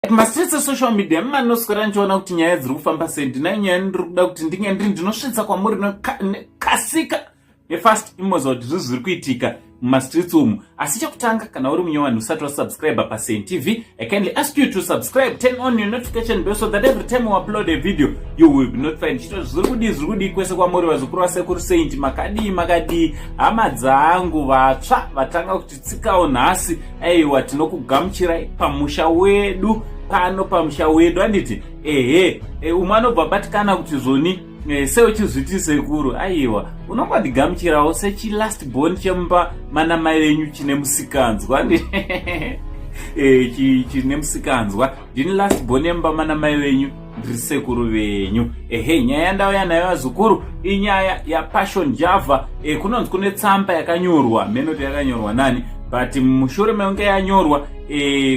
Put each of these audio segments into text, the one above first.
Mastreets esocial media mumanoswera ndichiona kuti nyaya dziri kufamba sei. Ndinayo nyaya ndiri kuda kuti ndinge ndiri ndinosvitsa kwamuri nekasika nefast imoza kuti zvii zviri kuitika mumastreets umu. Asi chekutanga, kana uri munyowani usati wasubscribe paSaint TV, I kindly ask you to subscribe, turn on your notification bell so that every time we upload a video you will be notified. Chito zviri kudii, zviri kudii kwese kwamuri vazukuru vasekuru Saint? Makadii, makadii hama dzangu vatsva vatanga kutitsikawo nhasi? Aiwa, tinokugamuchirai pamusha wedu pano, pamusha wedu, handiti? Ehe, umwe anobva batikana kuti zvoni seuchizviti sekuru. Aiwa, unongondigamuchirawo sechilast born chemumba mana mai venyu chine musikanzwa, chine musikanzwa. Ndini last born yemumba mana mai venyu, ndiri sekuru venyu. Ehe, nyaya yandauya nayo vazukuru inyaya yaPassion Java. Kunonzi kune tsamba yakanyorwa, menoti yakanyorwa nani, but mushure mekunge yanyorwa,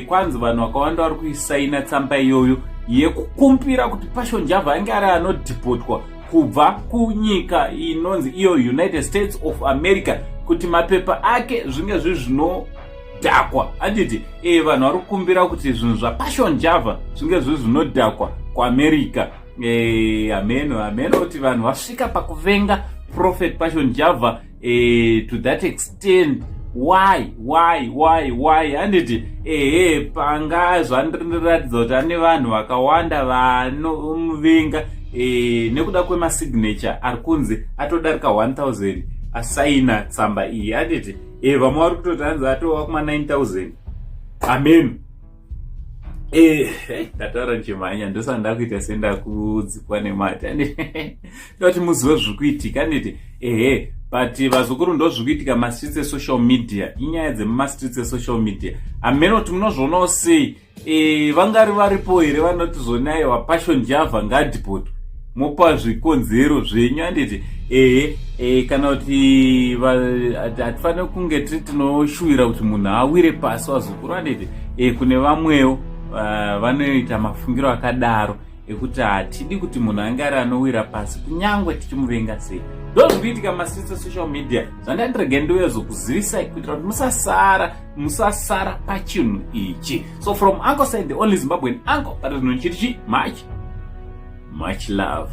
kwanzi vanhu vakawanda vari kuisaina tsamba iyoyo yekukumbira kuti Passion Java ange ari anodhipotwa kubva kunyika inonzi iyo United States of America, kuti mapepa ake zvinge zviri zvinodhakwa, handiti? Vanhu vari kukumbira kuti zvinhu zvaPassion Java zvinge zviri zvinodhakwa kuAmerica. Hameno, hameno kuti vanhu vasvika pakuvenga Prophet Passion Java to that extent. Why, why, why, why, handiti? Ehe, panga zvandiratidza kuti ane vanhu vakawanda vanomuvenga nekuda kwemasignature ari kunzi atodarika 1000 asaina tsamba iyi, handiti? Vamwe vari kutoti hanzi atova kuma 9000. Hameno. Ndataura ndichimhanya, ndosaka ndakuita sendakudzikwa nemati. Ndoda kuti muzive zviri kuitika, handiti? Ehe, but vazukuru, ndo zviri kuitika mastreets esocial media, inyaya dzemumastreets esocial media. Hameno kuti munozvionawo sei. Vangari varipo here vanoti zvonaiwa Passion Java ngadhipotwe? Mopa zvikonzero zvenyu, handiti? Ehe, kana kuti hatifaniri kunge tiri tinoshuwira kuti munhu awire pasi, vazukuru, handiti? Kune vamwewo vanoita mafungiro akadaro ekuti hatidi kuti munhu ange ari anowira pasi kunyange tichimuvenga sei. Ndo zvikuitika mastreets esocial media. Zvandandirege ndiuyezokuzivisai kuitira kuti musasara, musasara pachinhu ichi. So from Uncle Saint, the only Zimbabwean uncle, but zvinhu chiri chi much much love.